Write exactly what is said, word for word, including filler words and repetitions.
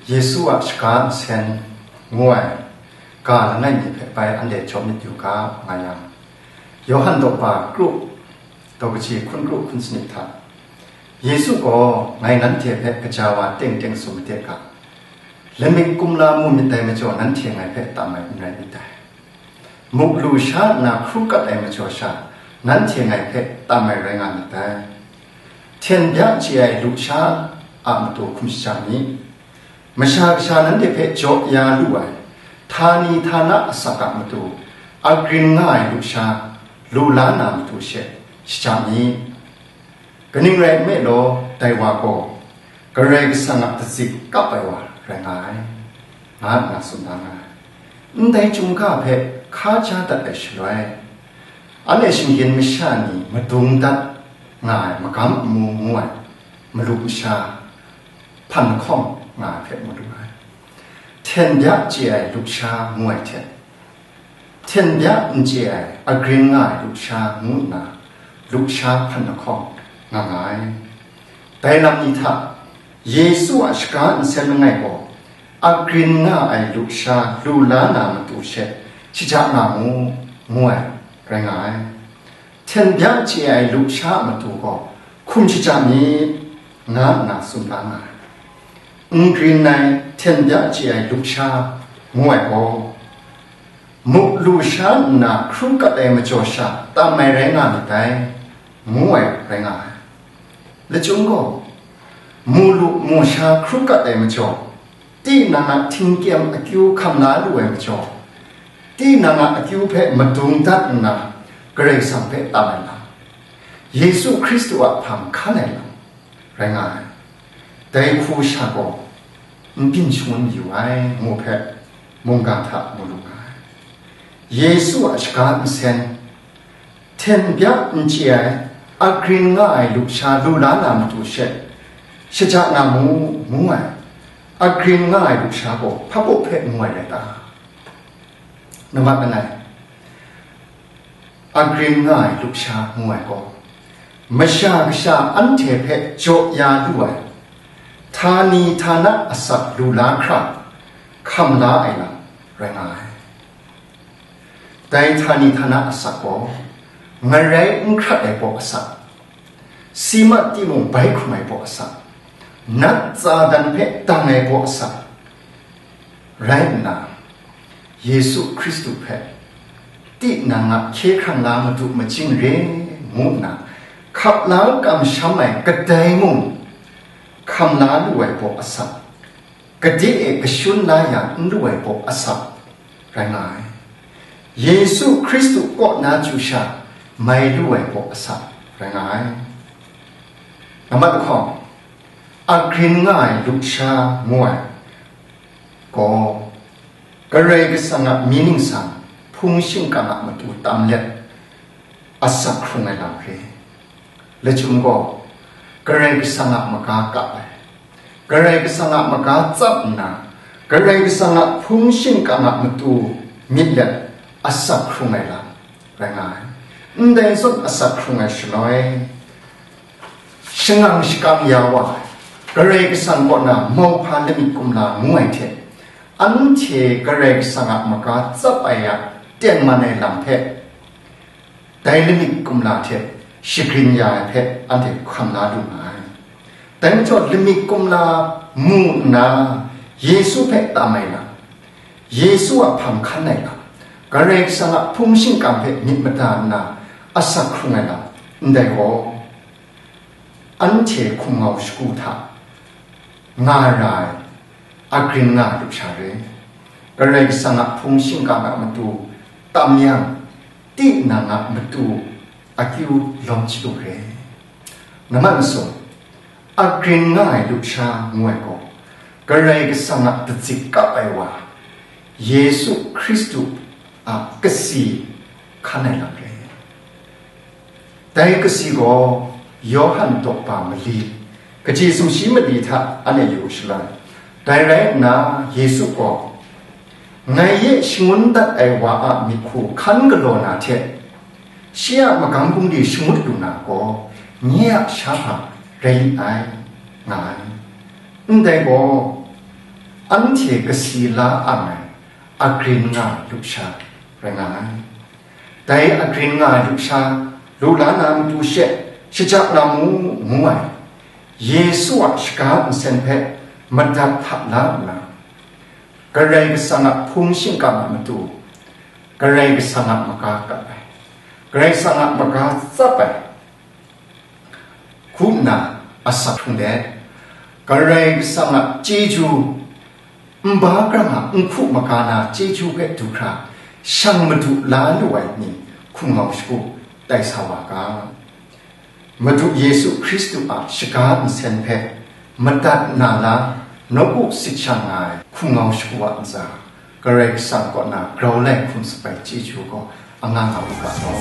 Yesu a shaga nsen ngu ai ga langai mi hpe bai anhte jaw myit yu ga, nga yang, Yawhan daw pa kru, daw kaji hkun kru hkun sanit hta, Yesu gaw, "Ngai nanhte hpe kaja wa teng teng tsun made ga, lamik kumla mu myit dai majaw, nanhte ngai hpe tam ai n rai myit dai. Muk lu sha nna hkru kat ai majaw sha, nanhte ngai hpe tam ai rai nga myit dai. Hten bya chye ai lusha a matu hkum shaja mi. Masha Kasha nanhte hpe jaw ya lu ai, htani htana asak a matu, agrin nga ai lusha, lu la na matu she shaja mi. Kaning rai nme law, dai wa gaw Karai Kasang a katsit kap ai wa rai nga ai," nga nna tsun da nga ai. Ndai chyum ga hpe hka ja dat ai shaloi, anhte shinggyim masha ni madung dat nga ai magam amu ngu ai malu masha hpan lahkawng nga ai hpe mu lu ai. Hten bya chye ai lusha ngu ai hte, hten bya n chye ai agrin nga ai lusha ngu nna, lusha hpan lahkawng nga nga ai. Dai lam ni hta, Yesu a shaga nsen langai gaw, agrin nga ai lusha lu la na matu she shaja nga mu, ngu ai rai nga ai. Hten bya chye ai lusha a matu gaw hkum shaja mi, nga nna tsun da nga ai. N grin ai hten bya chye ai lusha ngu ai gaw, muk lu sha nna hkru kat ai majaw sha tam ai rai nga myit dai, ngu ai rai nga ai. Lachyum gaw, mu lu mu sha hkru kat ai majaw, tinang a htingkyem akyu hkam la lu ai majaw, tinang a akyu hpe madung dat nna Karai Kasang hpe tam ai lam, Yesu Hkristu a hpang hkan ai lam rai nga ai. Dai hku sha gaw n byin shangun yu ai, ngu hpe mungga hta mu lu nga ai. Yesu a shaga nsen, hten bya n chye ai, agrin nga ai lusha lu la na matu she shaja nga mu, ngu ai. Agrin nga ai lusha gaw hpabaw hpe ngu ai rai ta? Nambat langai, agrin nga ai lusha ngu ai gaw, Masha Kasha anhte hpe jaw ya lu ai, htani htana asak lu la hkra hkam la ai lam rai nga ai. Dai htani htana asak gaw, ngarai n hkrat ai baw asak, si mat timung bai hkrum ai baw asak, nat tsa dan hpe dang ai baw asak rai nna, Yesu Hkristu hpe tinang a hkye hkrang la madu majing re, ngu nna hkap la kamsham ai kadai mung hkam la lu ai baw asak, gade e kashun la ya n lu ai baw asak rai nga ai. Yesu Hkristu kaw na chyu sha mai lu ai baw asak rai nga ai. Nambat lahkawng, agrin nga ai lusha ngu ai gaw, Karai Kasang a mying ningsang hpung shingkang a matu tam let asak hkrung ai lam re. Lachyum gaw, Karai Kasang a maga kap ai, Karai Kasang a maga tsap nna, Karai Kasang a hpung shingkang a matu myit let asak hkrung ai lam rai nga ai. Ndai zawn asak hkrung ai shaloi, shangang shakang ya wa ai, Karai Kasang kaw na mauhpa lamik kumla ngu ai hte, anhte Karai Kasang a maga tsap ai a tengman ai lam hpe, dai lamik kumla hte shagrin ya ai hpe anhte hkam la lu nga ai. Dai majaw, lamik kumla mu nna Yesu hpe tam ai lam, Yesu a hpang hkan ai lam, Karai Kasang a hpung shingkang hpe myit mada nna asak hkrung ai lam, ndai gaw, anhte hkumngau shagu hta nga ra ai agrin nga ai lusha re. Karai Kasang a hpung shingkang a matu tam yang, tinang a matu akyu lawm chyalu re. Nambat masum, agrin nga ai lusha ngu ai gaw, Karai Kasang a katsit kap ai wa, Yesu Hkristu a kasi hkan ai lam re. Dai kasi gaw Yawhan daw pa mali, kaji sumshi mali hta anhte yu shaloi, dai rai nna Yesu gaw, "Ngai ye shangun dat ai wa a myihtoi hkan galaw na hte, shi a magam bungli shangut lu na gaw, nye a sha hpa rai li ai," nga ai. Ndai gaw, anhte kasi la ang ai agrin nga lusha rai nga ai. Dai agrin nga lusha lu la na matu she shajak na mu, ngu ai. Yesu a shaga nsen hpe madat hta la nna, Karai Kasang a hpung shingkang a matu Karai Kasang a maga kat ai, Karai Kasang a maga tsap ai, hku nna asak htung let, Karai Kasang a chyeju, nba grang a nhku maga na chyeju hpe du hkra, shang madu la lu ai ni hkum ngau shagu tai sa wa ga. Madu Yesu Hkristu a shaga nsen hpe madat na la, nawku sit shang nga ai hkum ngau shagu a ntsa, Karai Kasang kaw na grau lai hkum sapai chyeju gaw anga nga u ga law.